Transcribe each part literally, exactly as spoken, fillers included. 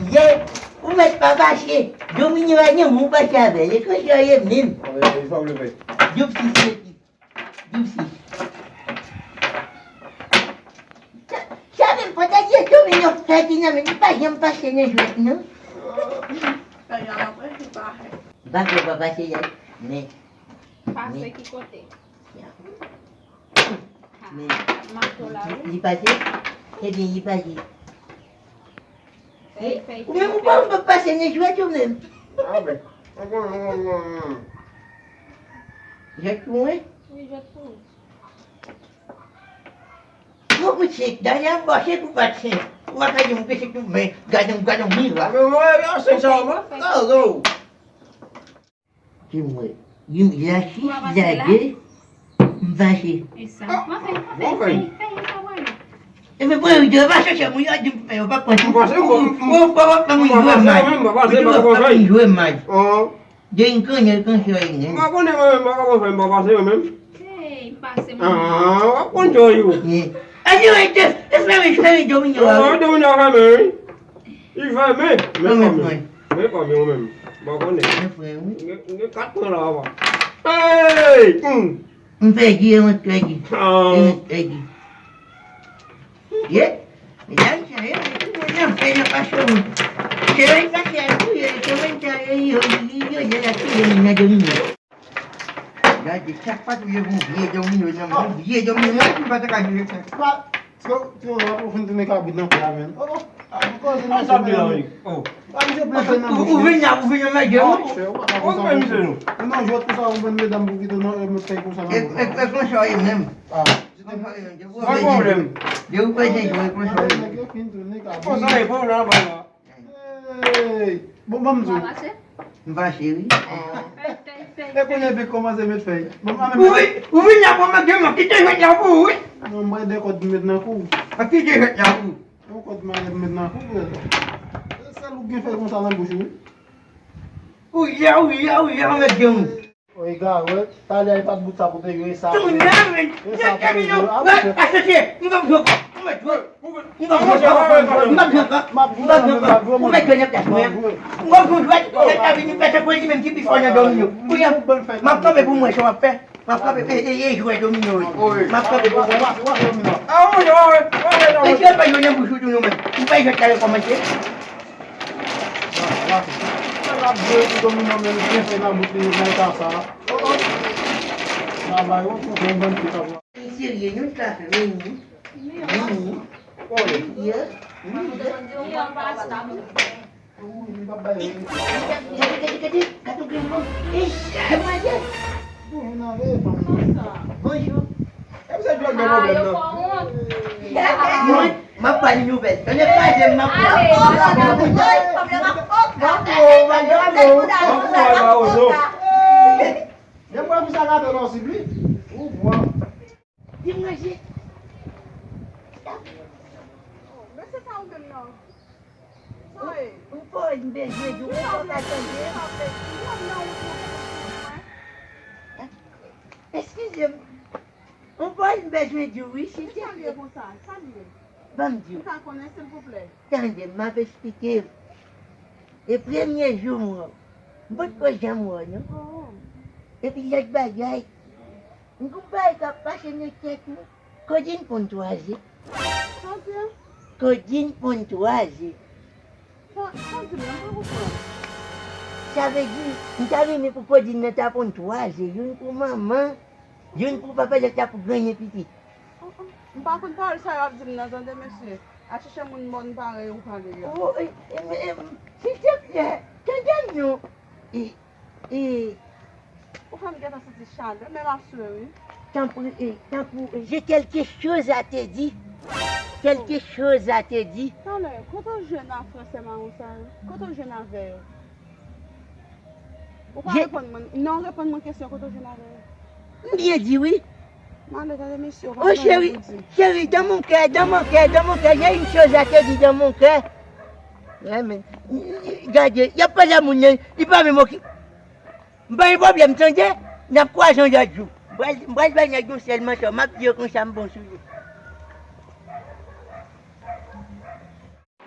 Ye, ou mèt pa fache. Domino a gen moun fache avè l. E konsa w ye menm. Djoup sis meti. Djoup sis. Sa, sa menm pandan ye Domino fè ki nan men li pa janm fache nan jwèt non. M pa kwè w pa fache yè. Men. Fache ki kote? Men, li, li pase? Ebyen, li pase. Ou menm ou pa, ou pa pase nan jwèt ou menm. Jwèt pou mwen? Wi, jwèt pou ou. Mwen pou chèk, dènye fwa chèk ou pa t chèk. Ou pa ka di mwen ke chèk ou men, gade m, gade m, mi la. Men mwen, yo, chèk sa, mwen. Oh, oh. Ki mwen? Yon lachi, lage, m fache. E sa. Mwen fè, mwen fè, fè, fè, fè, fè, fè. Ebyen, bon, yo pa chèche moun, yo di m fè, yo pa pran tou. Ou, ou, ou pa fè moun jwe mal. Ou pa fè moun jwe mal. De yon kanyen, kanyen, kanyen. M pa konnen mwen menm, m pa ka fè, m pa pase yo menm. Hey, m pase mwen. Ah, w ap konn jòy ou. Anyway, just, just let me tell you, Domino. Ah, Domino a fèmen, wi. Li fèmen. Men pa mwen. Men pa mwen menm. M pa konnen. Men frè, wi. Gen, gen kat mwen la, apa. Hey! Hmm. M pèdi, e mwen k pèdi. Ah. E mwen k pèdi. Ye? Medam sa yo, yo nan fè nan pasyon moun. Se yo k pase a touye, se mwen sa yo, yo, yo, yo, yo la touye moun nan domino. Gade, sa k pa touye pou vye domino nan, pou vye domino, mwen ki pa ta ka viv ak sa. Ou, ou vin la, ou vin nan mèt yo. Ou, ou vin nan mèt yo. Ou pa ka konsa. Ou menm se nou. Ou nan jwèt konsa, ou vin medam pou kite nan, e mèt fè konsa nan. E, e, e konsa, e menm. Ah. Mwen pwoblèm. Depi w pèdi jwe, konsa. Nèg yo fin tounen kabrit. Konsa e pwoblèm anba la. Hey! Bon, ban m di w. Ou pa fache? M fache, wi. Fèy, fèy, fèy, e kounye a epi kòmanse met fèy. Bon, an menm. Ou vin, ou vin la pou mwen, demen, kite jwèt la pou ou, wi. Non, mwen de kòd met nan kou. A kite jwèt la pou ou. Yon kòd mwen met nan kou, frè. Se sèl ou gen fèy konsa nan bouch ou, wi. Ou ye, ou ye, ou ye, ou mèt gen ou. Oy, Garèt, talè a e pa t bout sa pou te jwe sa. Tounen, men. E sa pou te jwe. A, monchè. Asosyé, m p ap jwe ankò. M p ap jwe. M p ap jwe ankò. M p ap jwe ankò. M p ap jwe ankò. Ou mèt jwe nan plas mwen. M p ap jwe jwèt. Nèg la vini fè tankou li menm ki pi fò nan domino. Kounye a, m ap kanpe pou mwen, sa w ap fè. M ap kanpe, e, e, e jwè domino, wi. M ap kanpe pou mwen. Mesye, pa jwe nan bouch ou tou nou menm. Ou pa jwe talè kòmanse. L ap jwe domino menm, li gen fèy nan bouch li nan eta sa. Oh, oh. Travay, oh, oh, bon, bon, bon, bon. Li serye, nou t ka fè, men ni. Ni. Wi, wi. Wi, li p ap bay. Gade, gade, gade, gade, gade, gade. Ey, demwazèl. Bonjou. Bonjou. E misye jwenn gen pwoblèm nan. Mwen, m ap ba li nouvèl. Tande pa jem m ap ba li. Gen mwen pou sa gade lò sou li. Ou pran. Di manje. Mesye pa ou menm non. Ou, ou pa bezwen di w, ou pa ka tande. Eskize m. Ou pa bezwen di w, wi, silvouplè. Ban m di w. Ou ka konnen, silvouplè? Tande, m ap esplike w. E premye jou m wè w, m potko janm wè w, non. Epi lòt bagay, m gon bagay k ap pase nan tèt mwen. Kodin ponn twa je. Sa w di a? Kodin ponn twa je. Sa, sa w di la, m pa konprann. Sa vle di, m ta renmen pou Kodin nan ta ponn twa je, youn pou manman, youn pou papa, lòt la pou granyen pitit. M pa konn pawòl sa yo ap di m nan, tande, mesye. A chèche moun mòn parèy ou pale a. Oh, e, e, e, silteplè, tande m non. E, e, ou fè m gentan santi chalè, menm aswè, wi. Tanpri, e, tanpri, j'ai quelque chose à te dire. Quelque chose à te dire. Talè, kote w jwenn a fransè mawon sa yo? Kote w jwenn avè yo? Ou pa reponn mwen. Non, reponn mwen kesyon, kote w jwenn avè yo? M byen di wi. Mande, tande mesye, ou pa gen anyen pou di. Oh, chéri, chéri, dans mon cœur, dans mon cœur, dans mon cœur, il y a une chose à te dire dans mon cœur. Gade, y ap pale a moun nan, li pa menm okipe. M pa gen pwoblèm, tande. N ap kwaze yon lòt jou. M pral, m pral bay nèg yon sèl mantò, m ap di yo konsa m bon sou li.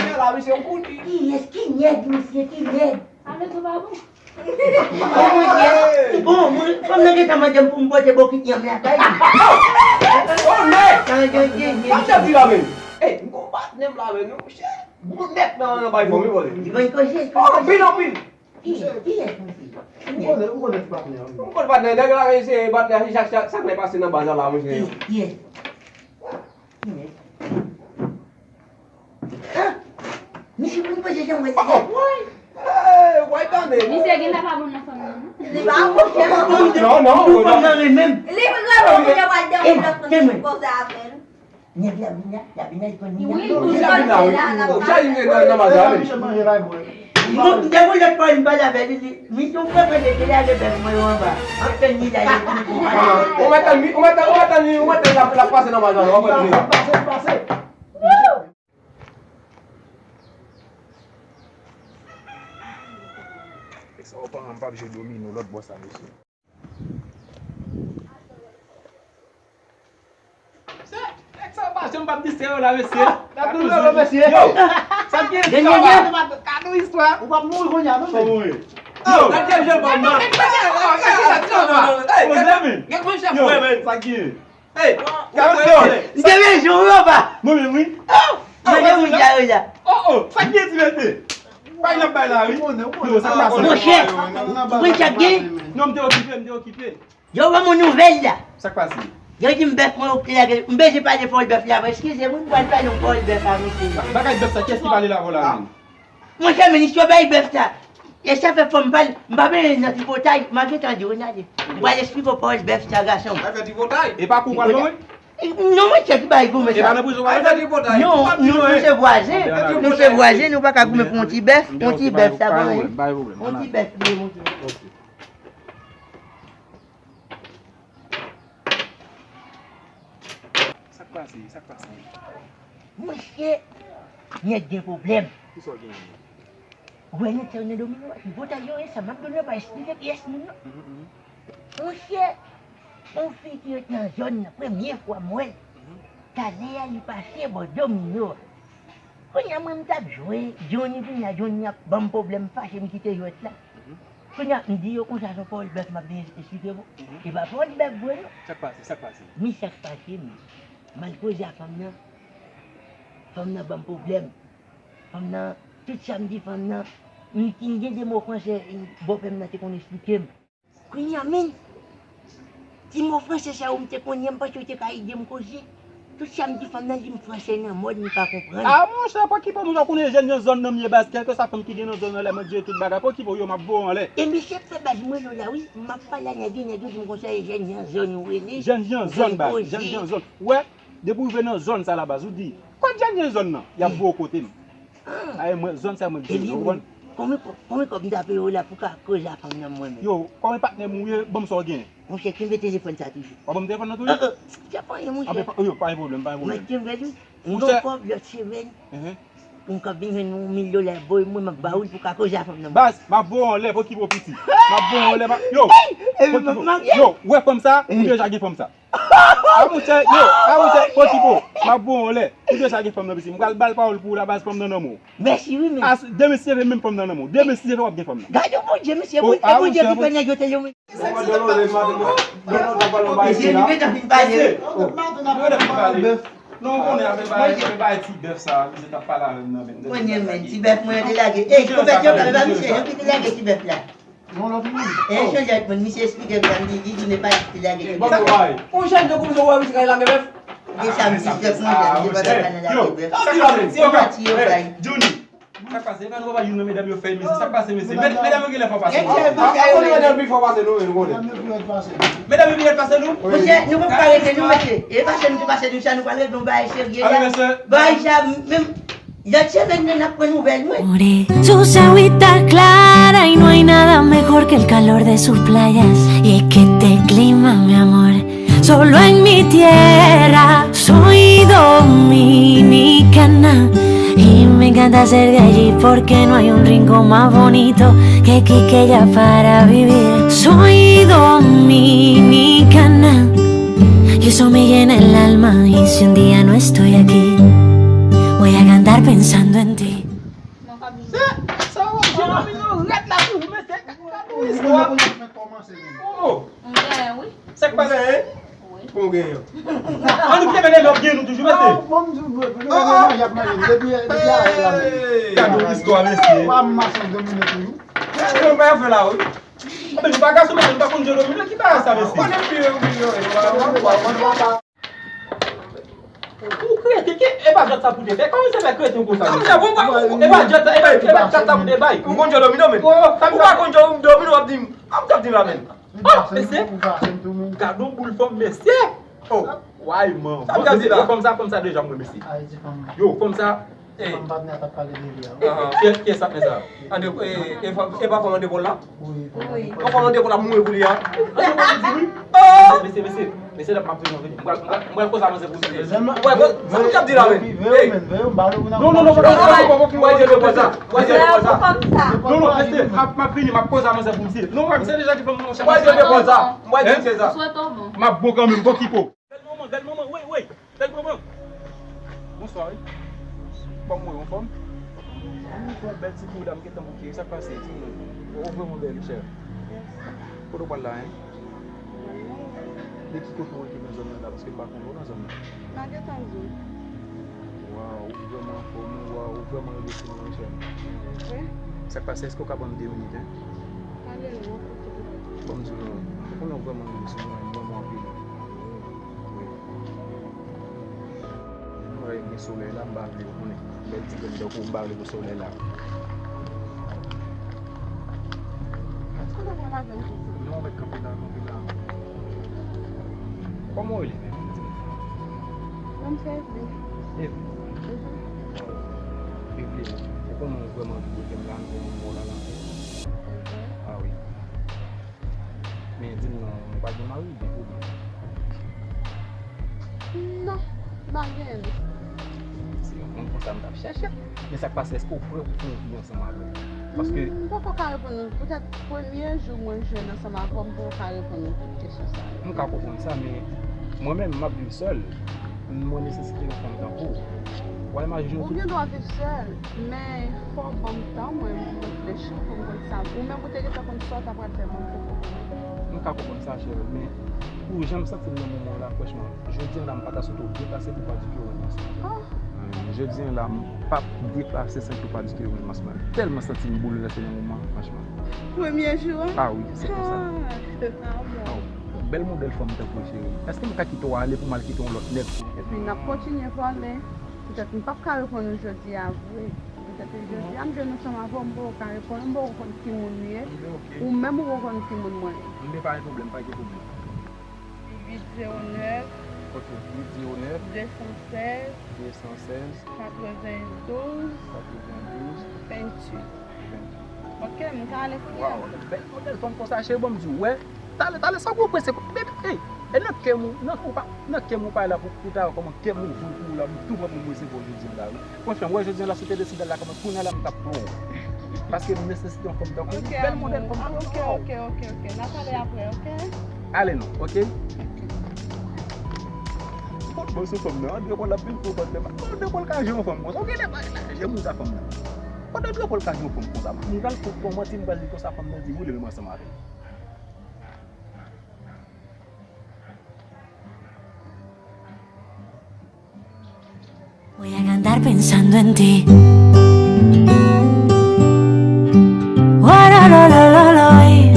Madan la, misye, yon kout. Kiyès ki nèg, misye, ki nèg? Ale tou pa bon. Bon, mwen, bon, mwen, fanm nan gentan mande m pou m pote bokit yanm lakay li. Oh, nèg! Sa gen, gen, gen. Sa m t ap di la menm. Ey, m gon patnè m la menm, wi, monchè. Gwo nèg nan, nan bay fanm, wi, vòlè. Li konn koze, li konn koze. Oh, anpil, anpil. Kiyès, kiyès, mesye? M konnen, m konnen ti patnè an. M konn patnè, nèg la, se patnè, se chak, chak, sa k pase nan baz la, la, monchè. Kiyès, kiyès? Kiyès? Misye konn koze jan w wè l la. Woy! Hey, woy, tande. Misye genlè pa bon nan fanm nan, non? Li pa bon, chè. Non, non, non. Ou konn nan men menm. Li vrèman genlè pral dèyè lòt fanm ki konsa avè l. Nèg la vin la, la vin la, li konn li. Wi, li konn li la, la. Oh, sa li nan, nan maza, wi. Misye manje la, bwè. Bon, m te voulè pale, m pale avè li, li, misye ou frekan de te lage bèf mwen yo anba. M ap tann li la, li vini pou pale. Ou mèt tann, ou mèt tann, ou mèt tann li, ou mèt tann l ap, l ap pase nan maza, w ap wè li. Pase, pase. Nèg sa yo pa, m p ap jwe domino lòt bò sa, mesye. Nèg sa yo pa janm p ap distrè yo la, mesye. Gad nou yo, mesye. Yo, sa k gen, sa yo pa, gad nou istwa. Ou p ap mouri kounye a, non, mesye. Yo, gad jan l ban m nan. Gad kòman chèf mwen, men. Ey, gad kòman chèf mwen, men. Sa k gen? Ey, gad kòman chèf mwen. M te bezwen w, papa. Mwen menm, wi. Mwen menm, wi, la, wi, la. Oh, oh, sa k gen, ti mesye? Bay n ap bay la, wi. Yo, sa k pase? Monchè, ou konn sa k gen? Non, m te okipe, m te okipe. Yo ban m yon nouvèl la. Sa k pase? Yo di m bèf mwen yo ki lage. M bezwen pale pawòl bèf la avè w. Eskize m wi, m pral pale yon pawòl bèf avè w, mesye. Bagay bèf sa, kiyès ki pale la avè w la menm? Monchè, men, istwa bay bèf sa. E sa fè fò m pale. M pa bezwen nan tripotay. M a gentan di w, n ale. M pral esplike w pawòl bèf sa, gason. Bay fè tripotay? E pa kou w pral ban mwen? Non, monchè, ki bay goumen sa? E pa nan prizon w pral fè tripotay? Non, nou, nou se vwazen. Nou se vwazen, nou pa ka goumen pou yon ti bèf. Yon ti bèf, sa pa anyen. Yon ti bèf, li ye, monchè. Sa k pase? Sa k pase? Monchè, nèt gen pwoblèm. Kisa w genyen? Ou wè nèt sa yo nan domino a, tripotay yo, e sa m ap di w nan pa esplike pyès moun non. Monchè, yon fi ki ret nan zòn nan, premye fwa m wè l. Talè a li pase bò domino a. Kounye a mwen m t ap jwe, Johnny vin la, Johnny ap ban m pwoblèm, m fache m kite jwèt la. Kounye a m di yo konsa se yon pawòl bèf m ap vin esplike pou. E pa pawòl bèf vre non. Sa k pase? Sa k pase? Men sa k pase, men. M al koze a fanm nan. Fanm nan ban m pwoblèm. Fanm nan, tout sa m di fanm nan, m fin gen de mo fransè, bòpè m nan te konn esplike m. Kounye a, men, ti mo fransè sa yo m te konnen, m panse yo te ka ede m koze. Tout sa m di fanm nan, li m fransè nan mòd, li pa konprann. A monchè, Pokipo, nou pa konnen jèn jan zòn nan m ye baz, kèlkeswa fanm ki gen nan zòn nan, lè mwen di yo tout bagay, Pokipo, yo, m ap voye w anlè. E mesye k fè baz mwen yo la, wi, m ap pale a nèg yo, nèg yo di m konsa, e jèn jan zòn ou rele. Jèn jan zòn baz, jèn jan zòn. Wè, depi w rive nan zòn sa la baz, ou di, kot jèn jan zòn nan? Y ap voye w kote m. Aye, mwen, zòn sa mwen byen, ou konprann? Konbyen kòb, konbyen kòb m ta peye w la pou ka koze a fanm nan mwen menm? Yo, kòman patnè m ou ye, ban m sa w genyen. Monchè, kenbe telefòn sa toujou. W ap ban m telefòn nan toujou? Sa pa anyen, monchè. Yo, pa gen pwoblèm, pa gen pwoblèm. Mwen kenbe li, m gon kòb lòt semèn. M ka vin jwenn yon mil dola, boy, mwen m ap ba ou l pou ka koze a fanm nan mwen. Baz, m ap voye w anlè, Pokipo piti. M ap voye w anlè, yo. Yo, wè fanm sa, ou deja gen fanm sa. A monchè, yo, a monchè, Pokipo, m ap voye w anlè. Ou deja gen fanm nan, mesye. M pral ba l pawòl pou ou la baz, fanm nan nan men w. Mèsi wi, men. Demen si Dye vle, menm fanm nan nan men w. Demen si Dye vle, w ap gen fanm nan. Gade yon Bondye, mesye, e Bondye ki fè nèg yo te yo, men. Mesye, nou gentan fin pale, wi. Non, ou konnen, apre bagay, apre bagay ti bèf sa, misye t ap pale avè m nan, men, Konnen men, ti bèf mwen te lage. Ey, konpèt yo, e pa misye yo ki te lage ti bèf la. Non, lòt moun. E chanje ak moun, misye eksplike m sa, m di, di, di, ne pa ki te lage ti bèf. Ou jèn de kounye a, ou wè misye ka lage bèf? Deja, misye bèf mwen, misye pa ta ka nan lage bèf. Yo, sa k pase? Yo, Johnny. Sa k pase? Epa nou pa youn nan medam yo fè, mesye. Sa k pase, mesye? Med-, medam yo genlè fò pase nou. Medam yo pi rèd pase nou. Medam yo pi rèd pase nou? Monchè, nou pap ka rete, nou, mesye. E pase nou, pase nou, sa nou pral rete yon bagay serye la. Bagay sa, menm, lòt semèn nan, n ap pran nouvèl, mwen. Amores, sus aguitas claras y no hay nada mejor que el calor de sus playas. Y es que este clima, mi amor, solo en mi tierra. Soy dominicana y me encanta ser de allí porque no hay un rincón más bonito que Quisqueya para vivir. Soy dominicana y eso me llena el alma y si un día no estoy aquí, voy a cantar pensando en ti. Se, se yon jèn domino rèd la toujou, mesye. Gade yon istwa. Sa k pase? Bon, genyen. An nou kite mennen lòt gen nou toujou, mesye. Bon, m di w, mwen, mwen, mwen, y ap manje m. Depi, depi a la menm. Gade yon istwa, mesye. Ou pa mache an domino toujou. Mesye, yon bagay fè la, wi. Anben, nou pa gason, mesye, nou pa konn jwe domino. Ki bagay sa, mesye? Konnen pi yo, pi yo. Ou krete, ki, e pa jwèt sa pou te fè. Kòman se fè krete w konsa, mesye? E pa jwèt sa, e pa, e pa jwèt sa pou te bay. Ou konn jwe domino, men. Ou pa konn jwe domino, w ap di m. An, w ap di m la, men. Oh, mesye. Gade yon boul fanm, mesye. Oh. Way, man. Sa m ap di la. Yo, fanm sa, fanm sa deja mwen, mesye. Yo, fanm sa. Fanm patnè a t ap pale de li a. Ki, ki sa, men sa? Ande, e, e, e pa fanm an depòl la? Wi. Yon fanm an depòl ap mouri pou li a. Mesye, mesye, mesye, dam, m ap toujou vini. M pral, m pral, m pral koze a manzè pou misye. M pral koze, sa m ap di la, men. Non, non, non, non, non, non, non, non, non, non, non, non, non, mesye, m ap, m ap vini, m ap koze a manzè pou misye. Non, misye deja di fanm nan, chèf. Mwen di depo sa, mwen di se sa. M ap bon kanmenm, bon kipo. Bèl manman, bèl manman, woy, woy, bèl manman. Bonswa, wi. Ban mwen yon fanm. Yon bèl ti kou dam gentan bouke, sa k pase, timoun? Ou vrèman bèl, chè. Kote w pral la, en? De ki kote w rete nan zòn nan la, paske m pa konn ou nan zòn nan. M a gentan di w. Waw, ou vrèman anfòm, wi, waw, ou vrèman rele sou mwen, chè. Vre? Sa k pase, èske w ka ban m de minit, en? Pale non, pou ki pou. Ban m di w non, ou konnen ou vrèman rele sou mwen, m renmen w anpil. Wi. Mwen gen solèy la, m pa vle, ou konnen. Bèl ti grenn tankou m pa vle pou solèy la. Èske w ta pral avè m konsa? Non, mwen mèt kanpe la, kanpe la. Kòman w rele menm? Di m. Non, m se Eveline. Eveline? Mhm. Eveline, ou konnen ou vrèman anvi kote m la, m gen moun mò la la. Mhm. Ah wi. Men di m non, ou pa gen mari oubyen kòman? Non, m pa gen. Se yon moun konsa m t ap chèche. Men sa k pase, èske w prè pou fè yon vi ansanm avè m? Paske m poko ka reponn ou. Poutèt premye jou mwen jwenn ansanm avè w, m poko ka reponn ou tout kesyon sa yo. M ka konprann sa, men mwen menm, m ap viv sèl. Mwen nesesite yon fanm tankou w. W a imajine w tou. Ou gen dwa viv sèl, men fò w ban m tan mwen, m reflechi pou m konn sa. Ou menm ou te gentan konn sa w ta pral fè, mwen m poko konnen. M ka konprann sa, cheri, men pou jan m santi m nan moman w la, franchman, jodi a la, m pa ta swete w deplase pou w pa di ke w renmen ansanm avè m. Jodi a la, m p ap deplase san ke w pa di ke w renmen ansanm avè m. Tèlman santi m boulvèse nan moman an, franchman. Premye jou an? Ah wi, se konsa. Ah, ah bon. Ah wi. Bèl modèl fanm tankou w, cheri. Èske m ka kite w ale pou m al kite yon lòt nèg? Epi n ap kontinye pale. Poutèt m p ap ka reponn ou jodi a vre. Poutèt jodi a m jwenn ansanm avè w, m poko ka reponn ou, m poko konn ki moun ou ye. Ou menm ou poko konn ki moun mwen ye. M pa gen pwoblèm, pa gen pwoblèm. Uit zewo nèf. Ok, uit zewo nèf. De san sèz. De san sèz. Katrevendouz. Katrevendouz. Venntuit. Venntuit. Ok, m ka ale kounye a. Waw, bèl modèl fanm konsa, cheri, bon, m di w, wè. Talè, talè, sa w prese, bebe, ey, e nan kè m ou, nan, ou pa, nan kè m ou pa la pou, pou ta wè kòman kè m ouvri pou ou la, m tou vrèman m resevwa w jodi a la, wi. Franchman, m wè jodi a la, si w te deside al lakay mwen, kounye a la, m t ap pran w. Paske m nesesite yon fanm tankou w, bèl modèl fanm tankou w. Ok, ok, ok, ok. N a pale apre, ok? Ale non, ok? Kot bon sou fanm nan, André Paul ap vin pou kòt lè pa. André Paul ka jwe yon fanm konsa. Ou genlè pa la, jèm ou sa fanm nan. Kot André Paul ka jwe yon fanm konsa? M pral fout yon manti, m pral di konsa fanm nan di m wi, li renmen ansanm avè l. Voy a cantar pensando en ti. Guarololololoi.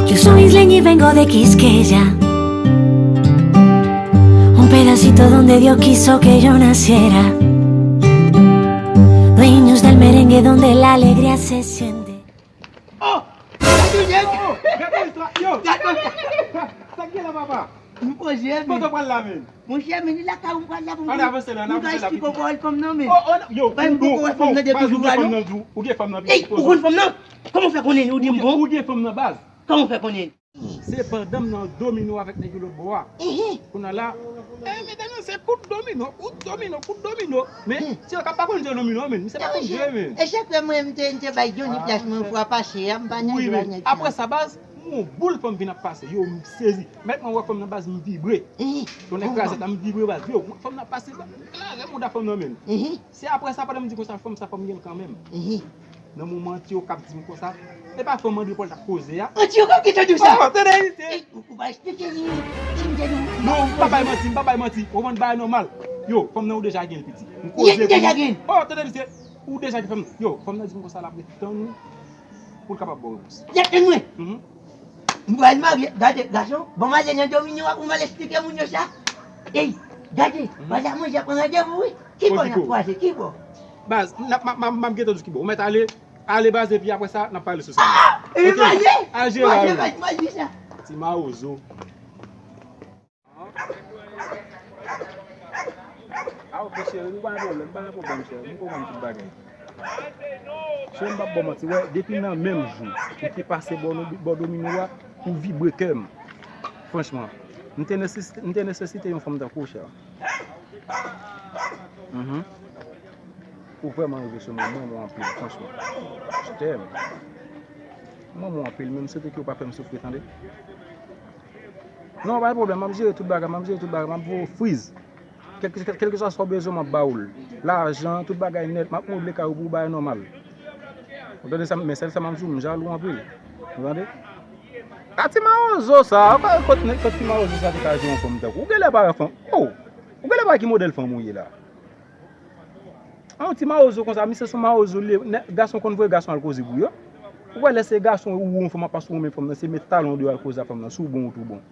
Yo soy isleña y vengo de Quisqueya, un pedacito donde Dios quiso que yo naciera. Dueños del merengue donde la alegría se siente. Oh! Gade yon jèn! Gade yon istwa! Yo! Gade yon jèn! Sa k gen la, papa? M poze, men. Kote w pral la, men? Monchè, men li lakay ou m pral la pou m... Ann avanse la, ann avanse la, pitit. M ka esplike w pawòl fanm nan, men. Oh, oh, yo, bon, bon, ou gen fanm nan, ou gen fanm nan, pitit, poze w. Ey, ou konn fanm nan? Kòman w fè konnen li? Ou di m bon? Ou gen fanm nan, baz. Kòman w fè konnen? Se pandan m nan domino avèk nèg yo lòt bò a. Kounye a la, eh, medam yo, se kout domino, kout domino, kout domino. Men, se yo k ap pa konn jwe domino, men, misye pa konn jwe, men. E chak fwa mwen, m te, m te bay Johnny plas mwen fwa pase a, m pa nan jwe ak nèg sa. Apre sa, baz, m wè yon boul fanm vin ap pase. Yo, m sezi. Mèt mwen wè fanm nan, baz, m vibre. Yon nèg kraze la, m vibre, baz. Yo, fanm nan ap pase, baz. La, lè mouda fanm nan, men. Se apre sa, pandan m di konsa, fanm sa, fò m gen l kanmenm. Nan moman an, ti yo k ap di m konsa, e pa fanm André Paul t ap koze a? An ti yo k ap gentan di w sa? Oh, tande, misye. Ey, ou, ou pa eksplike li, si m te di w. Non, m pa bay manti, m pa bay manti. Ou konprann, bagay nòmal. Yo, fanm nan ou deja gen l, piti. M koze pou ou. Li deja gen l? Oh, tande, misye. Ou deja gen fanm nan. Yo, fanm nan di m konsa, l ap ret tann ou pou l kapab ba w repons. L ap tann mwen? Mhm. M pral marye, gade, gason, bon, m ale nan domino a pou m al eksplike moun yo sa. Ey, gade, pral la manje, pran randevou, wi. Ki bò n ap kwaze, ki bò? Baz, m ap, m ap, m ap, m ap gentan di w ki bò. Ou mèt ale, ale, baz, epi apre sa, n ap pale sou sa. Ah! Epi m ale? Al jere a, wi. Ti mawozo. Ah, ok, cheri, nou pa gen pwoblèm, pa gen pwoblèm, cheri. M konprann tout bagay. Cheri, m p ap ba w manti, wè, depi nan menm jou ou te pase bò nou, bò domino a, ou vibre kè m. Franchman, m te nesesite, m te nesesite yon fanm tankou w, cheri. Mhm. Ou vrèman rive sou mwen, m renmen w anpil, franchman. Je t'aime. M renmen w anpil, men m swete ke w pa fè m soufri, tande. Non, pa gen pwoblèm, m ap jere tout bagay, m ap jere tout bagay, m ap voye w friz. Kèlke, kèlkeswa sa w bezwen, m ap ba w l. Lajan, tout bagay nèt, m ap meble kay ou pou w, bagay nòmal. Ou tande sa, men sèl sa m ap di w, m jalou anpil. Ou tande? A ti mawozo sa, kot, kot ti mawozo sa te ka jwenn yon fanm tankou w? Ou genlè pa wè fanm, oh! Ou genlè pa wè ki modèl fanm ou ye la? An, yon ti mawozo konsa, misye se yon mawozo li ye. Nè, gason konn voye gason al koze pou yo. Ou wè lè se gason ou yon fanm ap pase ou renmen fanm nan, se met talon deyò al koze a fanm nan, si w bon ou tou bon.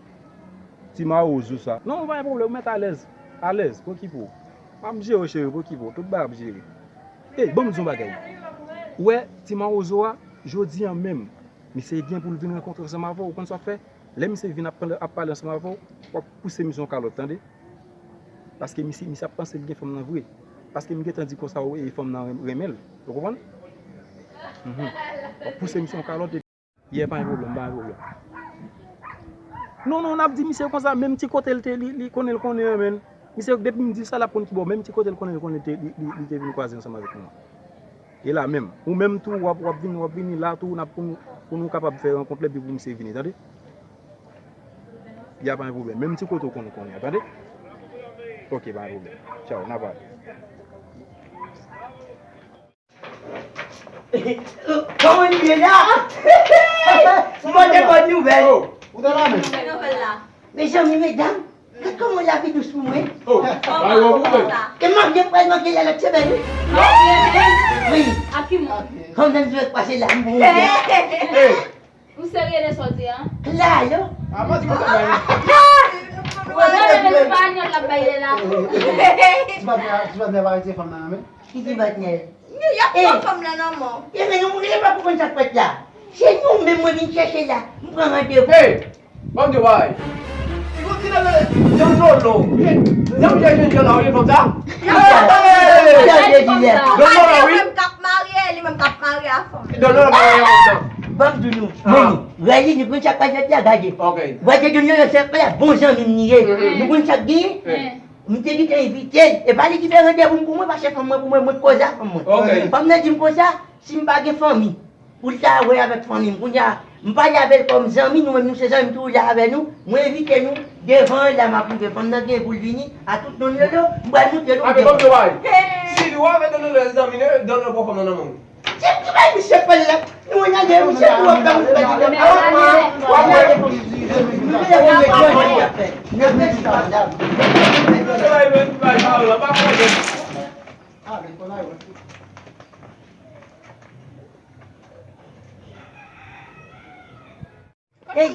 Ti mawozo sa. Non, pa gen pwoblèm, ou mèt alèz. Alèz, pokipe w. M ap jere w, cheri, pokipe w. Tout bagay ap jere. Ey, ban m di w yon bagay. Ou wè, ti mawozo a, jodi a menm, misye gen pou l vin rankontre ansanm avè w, ou konn sa w ap fè? Lè misye vin ap, ap pale ansanm avè w, w ap pouse misye yon kalòt, tande? Paske misye, misye ap panse l gen fanm nan vre. Paske m gentan di konsa, e fanm nan ren-, renmen l. Ou konprann? Mhm. W ap pouse misye yon kalòt epi, yeah, pa gen pwoblèm, pa gen pwoblèm. Non, non, n ap di misye konsa, menm ti kote l te, li, li konnen, l konnen an, men. Misye, depi m di sa, l ap konn ki bò, menm ti kote l konnen, l konnen te, li, li, li te vin kwaze ansanm avèk nou an. E la menm. Ou menm tou, w ap, w ap vin, w ap vini la tou, n ap pou nou, pou nou kapab fè rankont la epi pou misye vini, tande? Y a pa gen pwoblèm. Menm ti kote w konn konnen an, tande? Ok, pa gen pwoblèm. Tchaw, n a pale. Kòman nou ye la? M pote bòn nouvèl. Oh, ou te la menm? Mezanmi, medam, gad kòman lavi dous pou mwen. Oh, pa yo pou mwen. E m ap byen pral manke lè lòt semèn, wi. Wi. Ak ki moun? Fanm nan dwe pase la, m pou mwen. Hey. Ou serye de sa w di a? Klalo. Ah, manti konsa, bay. Ou wè, menm espanyòl l ap bay de la. Ti patnè, ti patnè pa rete fanm nan, men. Ki ti patnè? Y ap pran fanm nan nan men w. E men nou, mwen pa konprann sa k fèt la. Se nou menm mwen vin chèche la. M pran randevou. Hey! Ban m di w bagay. Li gon ti nèg rele Don Lolo. Jan m chèche jèn la, ou ye fanm sa? Don Lolo, wi. Li menm k ap marye, li menm k ap marye a fanm. Don Lolo marye a fanm sa. Ban m di nou, men, Rayli, nou konn sa k pral fèt la, gade. Ok. Gade Don Lolo, se pa bon zanmi m li ye. Nou konn sa k genyen? M te gentan envite l. E pa li ki fè randevou m pou mwen, paske fanm mwen pou mwen, mwen k koze a fanm mwen. Ok. Fanm nan di m konsa, si m pa gen fanmi, ou ta wè avèk fanmi m. Kounye a, m pale avè l kòm zanmi, nou menm nou se zanmi, m toujou la avè nou. Mwen envite nou devan l la, m ap rive. Fanm nan gen pou l vini, a tout Don Lolo, m pral montre nou devan. Ape kòm yo bay. Si nou avè Don Lolo, zanmi, Don Lolo pran fanm nan nan men w. Se ki bay misye pale la? Nou ann ale, misye tou ap bay, nou pèdi tan. Avan, w ap wè. Nou te konn jwenn li ap fè. Lan pa konnen. Ale, fò n al wè. Ey,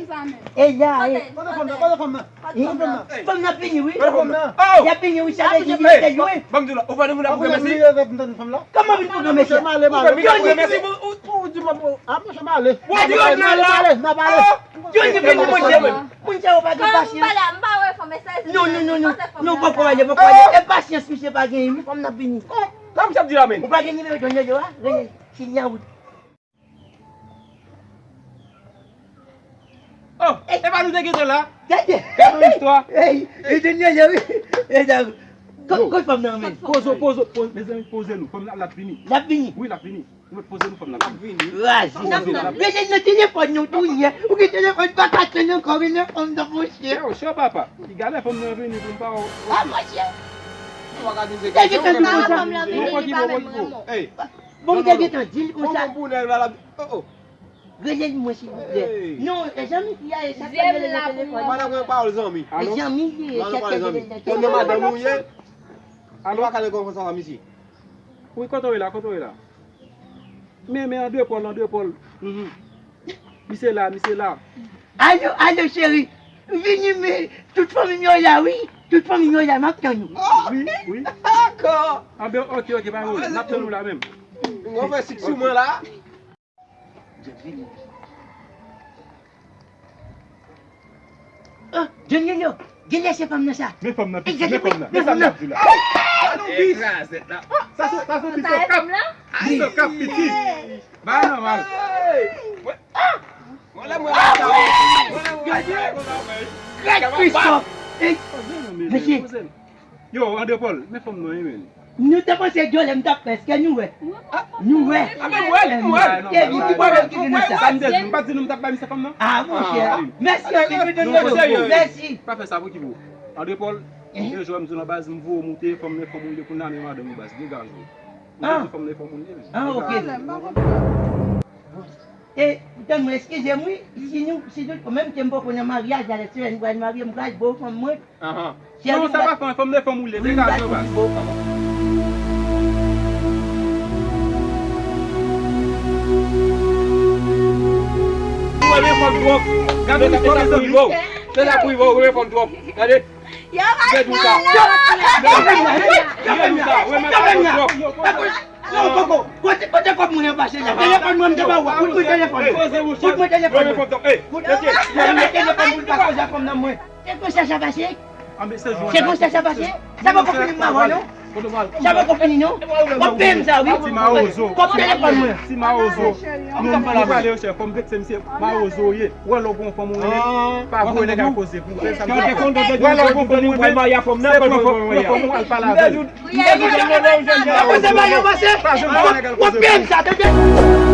ey, la, ey. Kote fanm nan? Kote fanm nan? Kote fanm nan? Fanm nan vini, wi. Kote fanm nan? Oh! Y ap vini, wi, sa vle di li te jwe. Ban m di w la, ou pa de moun ap granmesi? Kòman vin pou granmesi? Ou fè male, male. Yo, di granmesi pou, pou, pou di m ap. Ah, monchè, male. Ou di granmesi? Male, male, male. Yo, di vini, monchè. Moun sa yo pa gen pasyans. Non, non, non, non. Non, poko ale, poko ale. E pasyans, misye pa genyen, wi, fanm nan vini. Sa misye ap di la, men? Ou pa gen nimewo John Jojo a? Rele, si li an wout. Oh, e pa nou te gentan la? Gade. Gade yon istwa. Ey, e te nèg la, wi. E ta, ko-, kote fanm nan, men? Poze, poze, poze, mezanmi, poze nou. Fanm nan, l ap vini. L ap vini? Wi, l ap vini. Nou mèt poze nou, fanm nan ap vini. Raje. Poze nou, l ap vini. Rele nan telefòn nou tou yè. Ou gen telefòn pa ka tann ankò, rele fanm nan, monchè. Yo, cho papa. Piga lè fanm nan vini pou m pa wè. Ah, monchè. Ou pa ka di se kesyon, fanm nan vini, li pa menm renmen w. Ey. Bon, m te gentan di l konsa. Bon, bon, bon, nèg la, la, oh, oh. Rele l mwen, silvouplè. Ey. Non, e zanmi fi a, e sa k fè l rele nan telefòn. Madanm mwen pa zanmi. E zanmi li ye, e sa k fè l rele nan telefòn. Fanm nan madanm ou ye? Alo? Ou pa ka rele konsa, misye. Wi, kote w ye la, kote w ye la? Men, men, André Paul, André Paul. Mhm. Misye la, misye la. Alo, alo, cheri. Vini, men, tout fanmi m yo la, wi. Tout fanmi m yo la, m ap tann ou. Wi, wi. Dakò. Anben, ok, ok, pa gen pwoblèm. M ap tann ou la menm. Mwen fè sik sou mwen la. John vini. Oh, John Jojo, genlè se fanm nan sa. Men fanm nan pitit, men fanm nan. Men sa m ap di la. Sa se, sa se pitit kap. Pitit kap, pitit. Ba nòmal. Gade. Gade Christophe. Ey, mesye. Yo, André Paul, men fanm nan, wi, men. Nou te panse dyòlè m t ap fè, èske nou wè? Nou wè. A, men m wè l, m wè l. E, li ki pwoblèm ki gen nan sa? Sa m te di, m pa t di nou m t ap bay misye fanm nan? Ah, monchè. Mèsi anpil, wi, John Jojo. Mèsi. Pa fè sa pou ki pou. André Paul, e jwè m di w nan baz, m voye w moute, fanm nan fanm ou ye, kounye a men madanm ou baz, degaje w. Mwen di fanm nan fanm ou ye, men. Ah, ok. E, tann mwen, eskize m, wi, si nou, si nou, menm ke m poko nan maryaj la, lè semèn m pral marye, m pral bo fanm mwen. Ahan. Non, sa pa fanm, fanm nan fanm ou ye, degaje w baz. Ou renmen fanm twòp. Gade misye sa pou rive w. Se sa pou rive w, ou renmen fanm twòp. Gade. Yo, Gade ou sa. Gade ou sa. Ou renmen fanm twòp. Yo, Koko, kote, kote kòb mwen an pase la? Telefòn mwen, m te ba ou a. Kout mwen telefòn mwen. Kout mwen telefòn mwen. Kout mwen telefòn mwen pou l pa koze ak fanm nan mwen. Se konsa sa pase? Se konsa sa pase? Sa poko fini m avè w, non? Sa poko fini, non? W ap peye m sa, wi. Ti mawozo. Kòb telefòn mwen. Ti mawozo. Non, m pa pale yo chè. Fò m vekse misye. Mawozo ye. Wè lè w gon fanm ou ye, pa voye nèg al koze pou ou. Wè lè w gon fanm ou ye, se pran fanm ou al pale avè l. Mwen pa koze mayo pase. W ap peye m sa, tande.